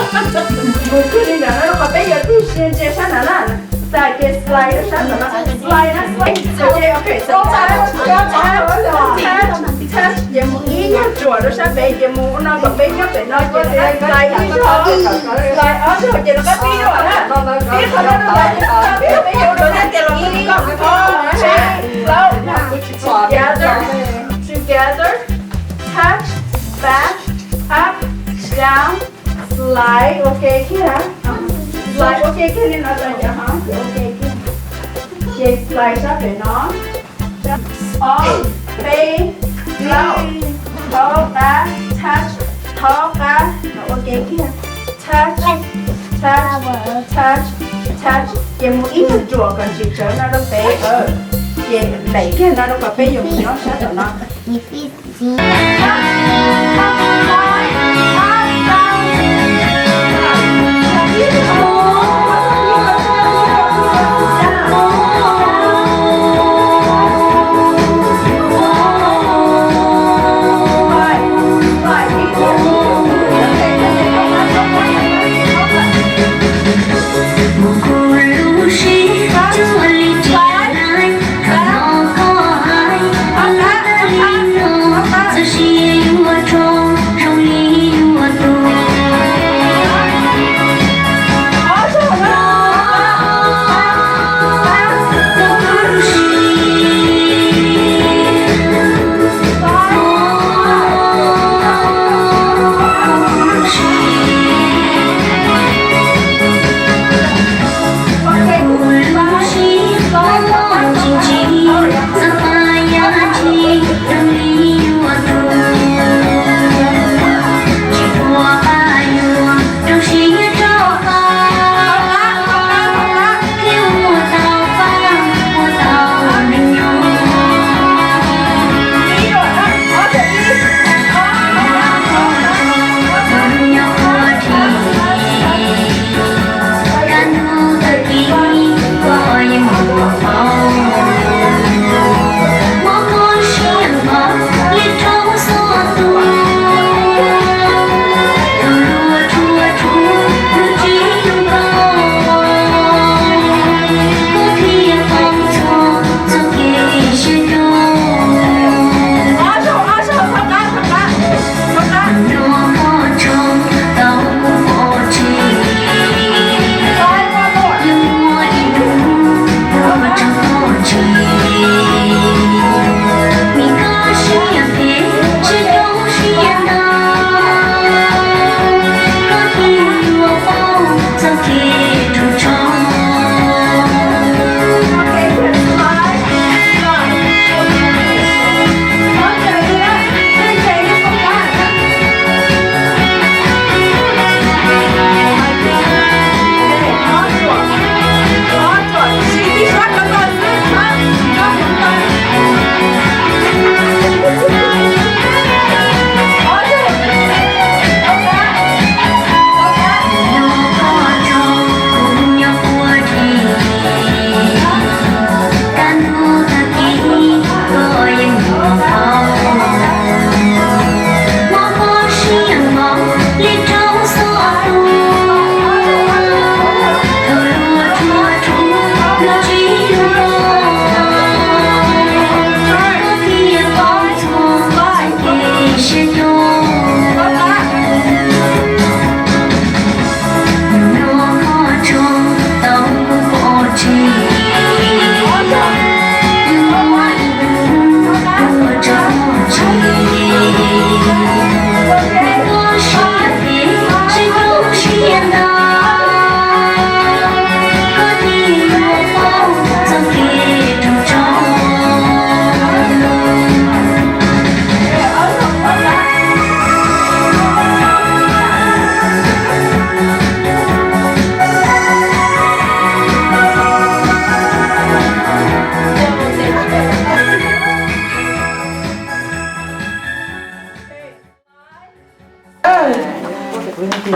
Mus kiag li ntawd no rau qhov peb yuav tig sia ntsia sab nraud na. Tag ces slide rau sab nraud no, slide na, slide. Ok, ok, so touch, touch, touch, touch, ces mus ib nyuag ruam rau sab pem, ces mus ua no kom peb nyob pem no, ces slide ib zaug, slide ob zaug, ces rov qab pib dua na. Pib qhov no rau lawv, peb yuav ua dua na, ces los ib, ob, tsib, plaub, together, together, touch, back, up, down, slide, ua ke kiag, slide ua ke kiag li no rau cov ho, ua ke kiag. Ces slide sab pem no, ob, peb, plaub, thaub qab, touch, thaub qab, ua ke kiag, touch, touch, touch, touch, ces mus ib nyuag ruam kom ntsim tsawv no rau pem, ces lem kiag no rau kom peb yuav mus nyob sab tom no.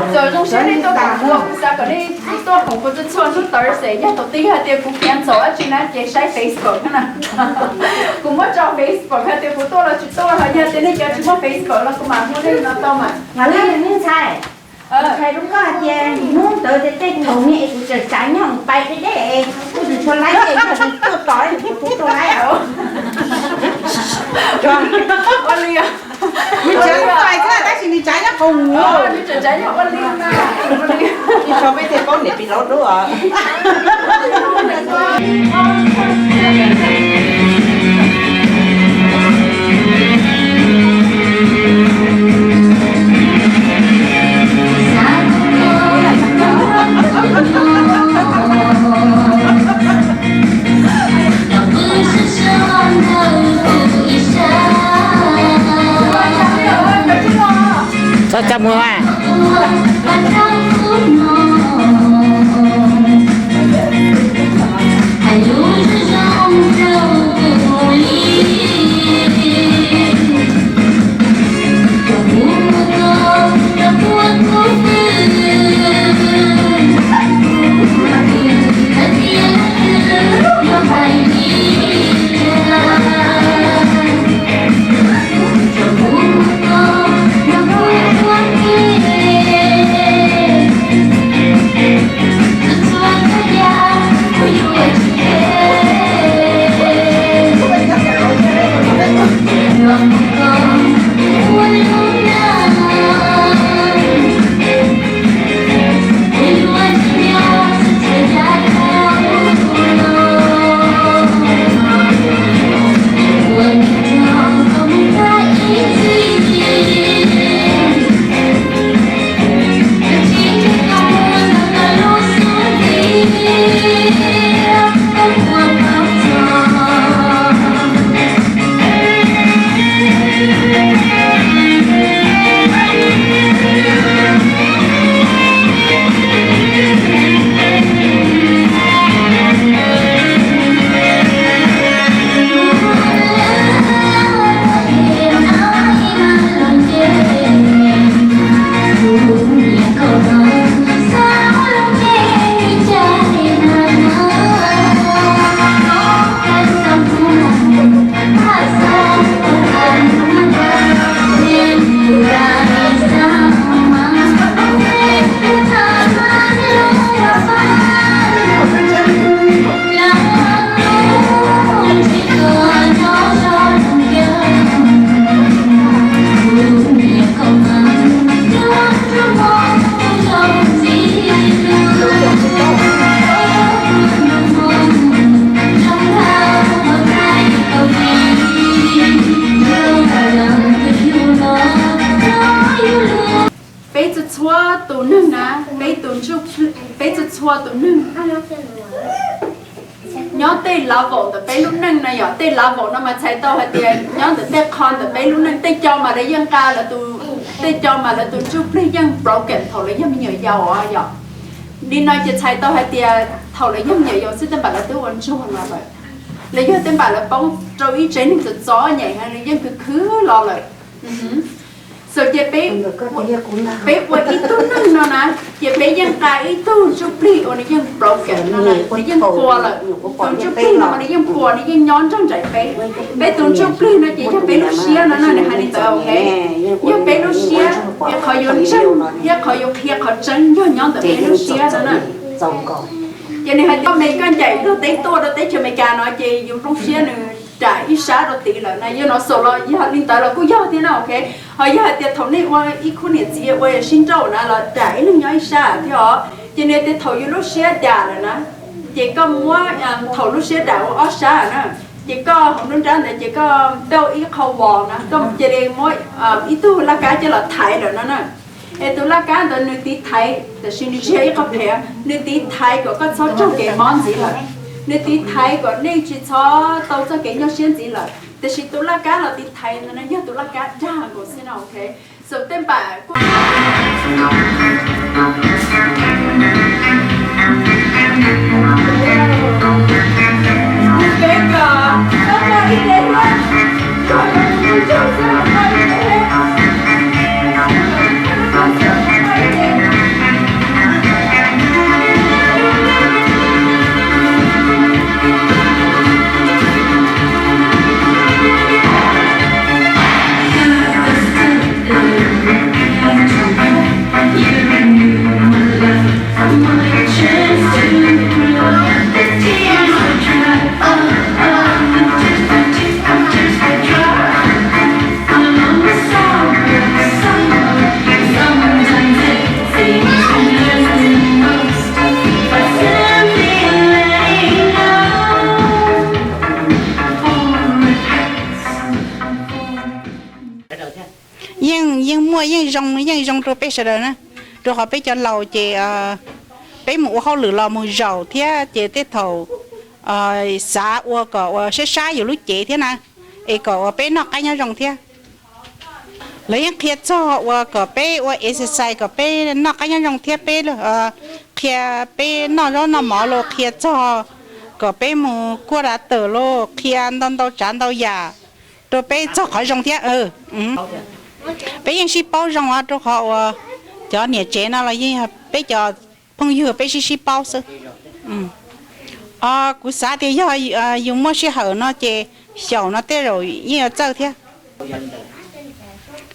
Txawm zoo siab nej tuaj koom kuv, kuv xav kom nej tuaj koom kuv txhua txhua hnub Thursday. Yog thaum twg yog hais tias kuv khiav ntxov dab tsi na ces saib Facebook na. Kuv muab tso Facebook hais tias kuv tuaj los tsis tuaj, ho yog tias nej cov tsis muaj Facebook los kuv mam muab nej no tau mas. Ntxhais, Kuv hais rau koj hais tias hnub ntawd ces tej thaum niag es kuv tseem tsav nyob pais deb deb, kuv tseem tshuav laib, yog nws tuaj tos kuv tuaj laib os. Ua li, nws tsav pais xwb tab sis nws tsav nyob qhov mus. Nws tseem tsav nyob ua li na. Nws tso peb tej paub niam pis laus dub os. Txhob txaj muag mas. Peb txhua txhua tus neeg na, peb tus ntsuj, peb txhua txhua tus neeg nyob tej level ntawm peb lub neej no yom, tej level no mas txhais tau hais tias nyob ntawm tej qho ntawm peb lub neej, tej co mas lawv yeej nqa lawv tus, tej co mas lawv tus ntsuj plig yeej broken thaum lawv yog me nyuam yaus os yom. Li no ces txhais tau hais tias thaum lawv yog me nyuam yaus xwb tej npam lawv twb ua ntsuag los lawm, los yog tej npam lawv poob rau ib tsev neeg txom txom nyem heev nws yeej khwv khwv los lawm. Xaus ces peb, peb ua ib tug neeg no na, ces peb yeej nqa ib tug ntsuj plig uas nws yeej broken no, nws yeej puas lawm. Tus ntsuj plig no nws yeej puas, nws yeej nyob nrog nraim peb. Peb tus ntsuj plig no ces yog peb lub siab no na, nws hais li ntawd, ok. Yog peb lub siab, qhov yuav ntseeg thiab qhov yuav qhia qhov tseeb yog nyob ntawm peb lub siab no na. Ces nws hais tias koj me koj ncaim nrog teb tuaj rau teb chaws Amelikas no ces yus nplooj siab nws ram ib sab rau tid lawm na, yog no xaus los yog li ntawd los kuj yog thiab na, ok. Ho yog hais tias thaum nej ua ib khub niam txiv ua sib nrauj na los ram ib leeg nyob ib sab thiab os. Ces nws tias thaum yus lub siab dam lawm na, ces koj muab, thaum lub siab dam ua ob sab na, ces koj hauv nruab nrab ntawd ces koj build ib qho wall na, koj cia li muab ib tug laj kab coj los thaiv lawm no na. Es tus laj kab ntawd nws tiv thaiv, tiam sis nws tsis yog ib qho phem, nws tiv thaiv kom koj txhob raug kev mob ntxiv lawm. Nws tiv thaiv kom nej tsis txhob tau txoj kev nyuaj siab ntxiv lawm. Tiam sis tus laj kab los tiv thaiv ntawd no yog tus laj kab dag nkaus xwb no, ok. Xaus tej npam kuj zoo yeej zoo rau peb sawv daws na. Rau qhov peb cov laus ces peb mus ua hauj lwm los mus zaum thiab ces tej thaum xav ua kom ua sab sab yus lub cev thiab na, es kom ua peb noj qab nyob zoo thiab. Lawv yeej qhia txog ua kom peb ua exercise kom peb noj qab nyob zoo thiab peb qhia peb noj zaub noj mov los qhia txog kom peb mus kuaj dav tawm los qhia ntau ntau tsav ntau yam rau peb txog qhov zoo thiab. Peb yeej sib paub zoo os, rau qhov uas cov niam tsev no los yeej yog peb cov phooj ywg peb sib sib paub xwb. Kuv xav tias yog yus muaj sij hawm no ces xyaum no tej zaum yeej yuav txawj thiab.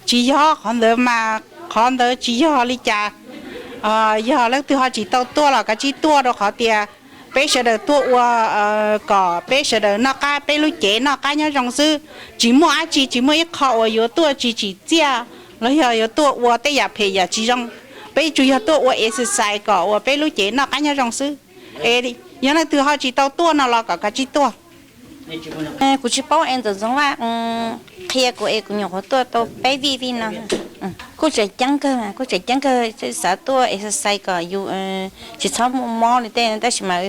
Tsis yog qhov ntawd mas, qhov ntawd tsis yog li cas. Yog leej twg ho tsis tau tuaj los kav tsij tuaj rau qhov tias peb sawv daws tuaj ua kom peb sawv daws noj qab peb lub cev noj qab nyob zoo xwb. Tsis muaj dab tsi, tsis muaj ib qho uas yuav tuaj tsis tsim txiaj los yog yuav tuaj ua tej yam phem yam tsis zoo. Peb tsuas yog tuaj ua exercise kom ua peb lub cev noj qab nyob zoo xwb. Es yog leej twg ho tsis tau tuaj no los kom kav tsij tuaj. Kuv tsis paub es Ntxoov Ntxoov Vaj qhia kuv es kuv nyuam qhuav tuaj tau peb vij vij no. Kuj tseem ceeb kawg, kuj tseem ceeb kawg, xav tuaj exercise kom yus tsis txhob muaj mob li tej, tab sis mas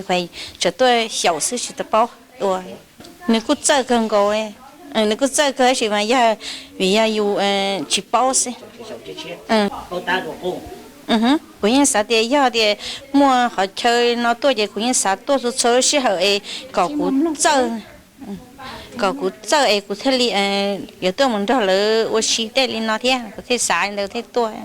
tseem tuaj xyaum xwb tsis tau paub ua. Nws kuj txawj kawg nkaus, nws kuj txawj kawg tab sis mas yog vim yog yus tsis paub xwb. Kuv yeej xav tias yog tias muaj qhov chaw no tuaj ces kuv yeej xav tuaj txhua txhua lub sij hawm es kom kuv txawj, kom kuv txawj es kuv thiaj li yuav tuaj mus nrog lawv ua si tej li no thiab, kuv thiaj xav li ntawd thiaj tuaj.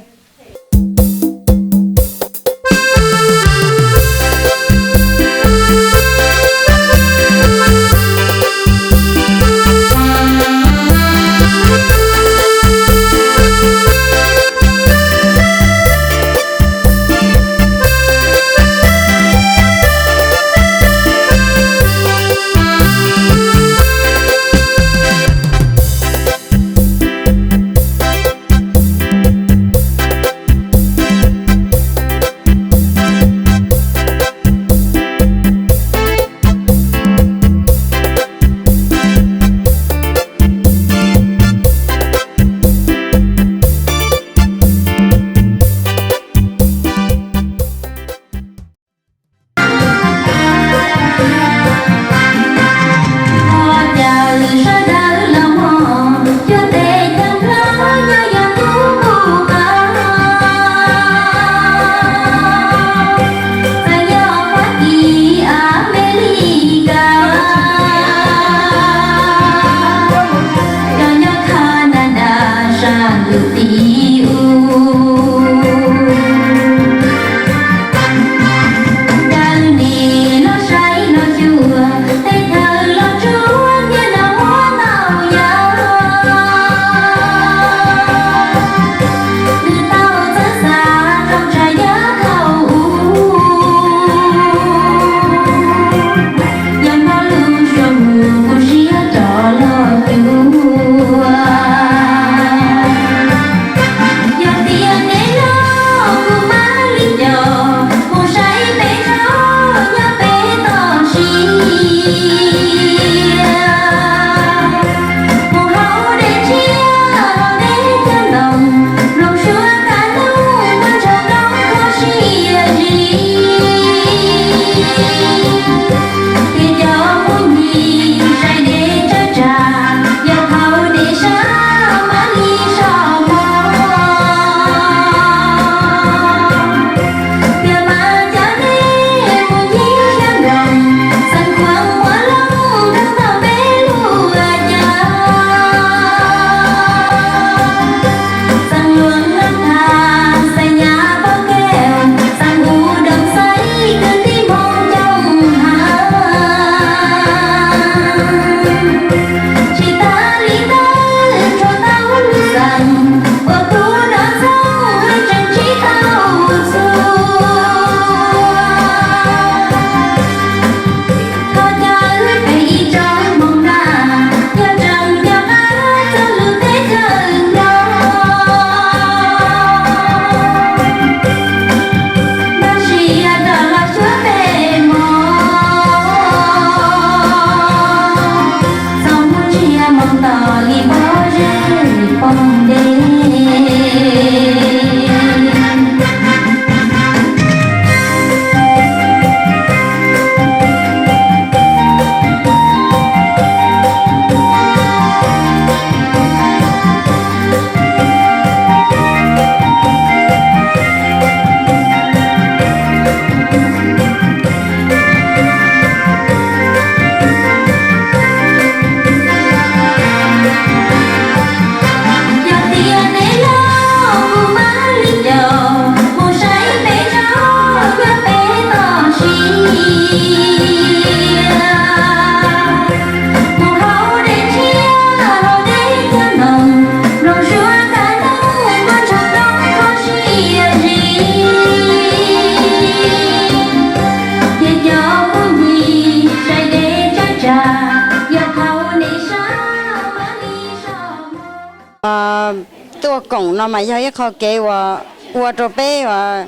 Koom no mas yog ib qho kev uas ua rau peb uas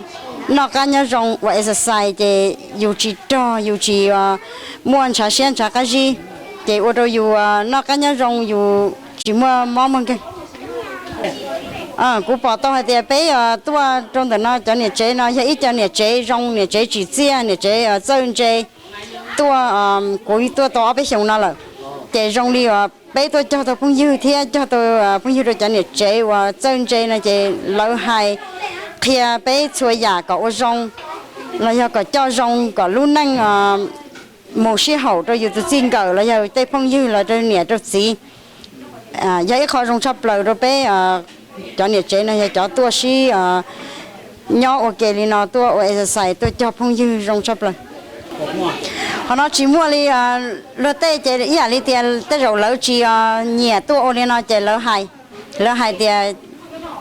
noj qab nyob zoo, ua exercise ces yus tsis rog, yus tsis muaj ntshav siab ntshav qab zib, ces ua rau yus noj qab nyob zoo, yus tsis muaj mob muaj nkeeg. Kuv pom tau hais tias peb tuaj rau ntawm no cov niam tsev no yog ib cov niam tsev zoo, niam tsev tsim txiaj, niam tsev txawj ntse. Tuaj, kuv tuaj tau ob peb xyoos no lawm, ces zoo li uas peb tuaj cog tau phooj ywg thiab cog tau phooj ywg rau cov niam tsev uas txawj ntse no ces lawv hais qhia peb txhua yam kom ua zoo, los yog kom coj zoo kom lub neej mus sib haum rau yus tus txij nkawm los yog tej phooj ywg los rau niam rau txiv. Yog ib qho zoo tshaj plaws rau peb cov niam tsev no yog cov tuaj sib nyob ua ke li no, tuaj ua exercise, tuaj cog phooj ywg zoo tshaj plaws. Qhov no tsis muaj li luag tej ces ib yam li tias tej zaum lawv tsis nyiam tuaj ua li no ces lawv hais, lawv hais tias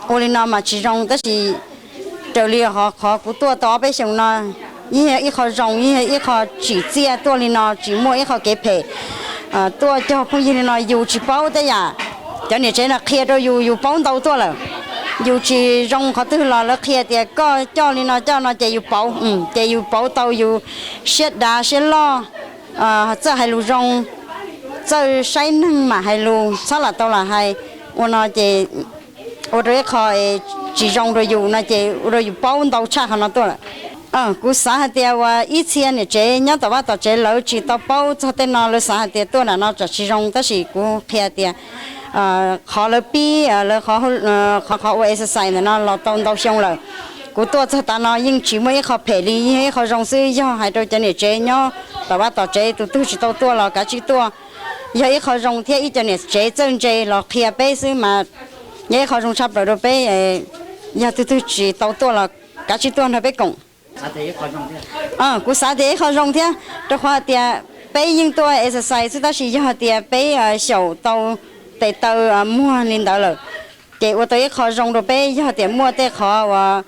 ua li no mas tsis zoo, tab sis raws li qhov kuv tuaj tau ob peb xyoos no, yeej yog ib qho zoo, yeej yog ib qho tsim txiaj, tuaj li no tsis muaj ib qho kev phem. Tuaj cog phooj ywg li no yus tsis paub tej yam, cov niam tsev no qhia rau yus, yus paub ntau tuaj lawm. Yus tsis zoo qhov twg los lawv qhia tias koj coj li no coj no ces yus pauv, ces yus pauv tau, yus siab dav siab loj, txawj hais lus zoo, txawj saib neeg mam hais lus, txhob lam tau lam hais. Ua no ces ua rau ib qho tsis zoo rau yus no ces ua rau yus paub ntau tshaj qhov no tuaj lawm. Kuv xav hais tias uas ib txhia niam tsev nyob tom vaj tom tsev lawv tsis tau paub txog tej no, lawv xav hais tias tuaj nram no tsam tsis zoo, tab sis kuv qhia tias qhov lawv pib, lawv qhov, qhov ua exercise ntawm no los tau ntau xyoo lawm. Kuv tuaj txog tav no yeej tsis muaj ib qho phem li, yeej yog ib qho zoo xwb. Yog hais rau cov niam tsev nyob tom vaj tom tsev tus twg tsis tau tuaj los kav tsij tuaj. Yog ib qho zoo thiab ib co niam tsev txawj ntse los qhia peb xwb mas yog ib qho zoo tshaj plaws rau peb. Yog tus twg tsis tau tuaj los kav tsij tuaj nrog peb koom. Kuv xav tias ib qho zoo thiab, rau qhov hais tias peb yeej tuaj exercise xwb, tab sis yog hais tias peb xyaum tau tes taw muag li ntawd lawm, ces ua tau ib qho zoo rau peb. Yog tias muaj tej qhov uas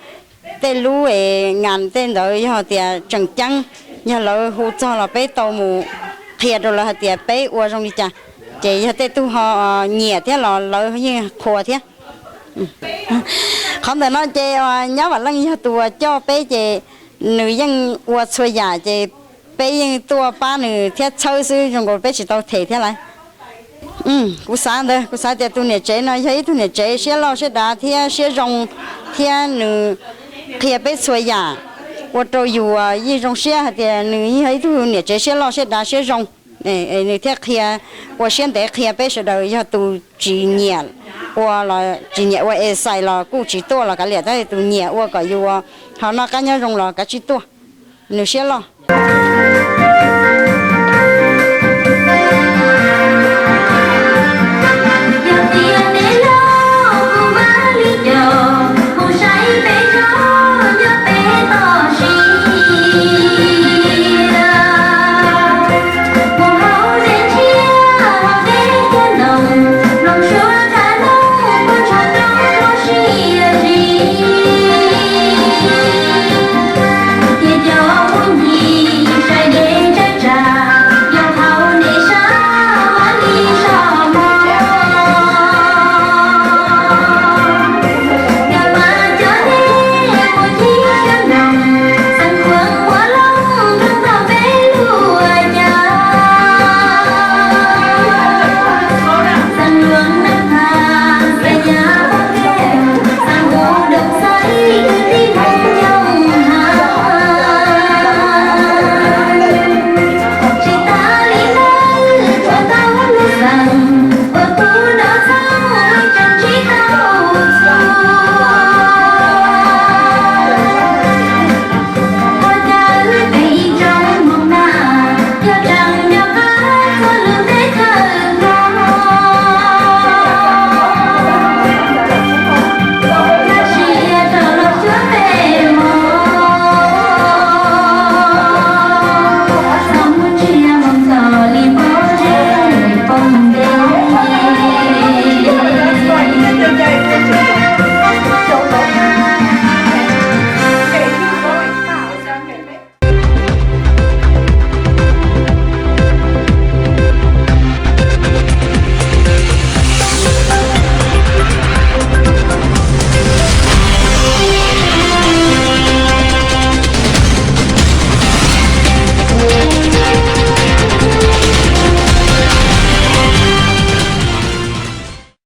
tej lub ngas tej ntawd yog tias tseem ceeb, yog lawv hu txog los peb tau mus qhia rau lawv hais tias peb ua zoo li cas, ces yog tej tug ho nyiam thiab los lawv yeej qhuas thiab. Qhov ntawm no ces nyab Vam Leej yog tus uas coj peb ces nws yeej ua txhua yam ces peb yeej tuaj pab nws thiab txhawb xwb, zoo nkaus peb tsis tau them thiab lauj. Kuv xav ntawd, kuv xav tias tus niam tsev no yog ib tug niam tsev siab loj siab dav thiab siab zoo, thiab nws qhia peb txhua yam, ua rau yus yeej zoo siab hais tias nws yog ib tug niam tsev siab loj siab dav siab zoo. Nws thiaj qhia, ua siab ntev qhia peb sawv daws, yog tus tsis nyiam ua los tsis nyiam ua exercise los kuj tsis tuaj los kav liam, tab sis tus nyiam ua kom yus ho noj qab nyob zoo los kav tsij tuaj. Nws siab loj.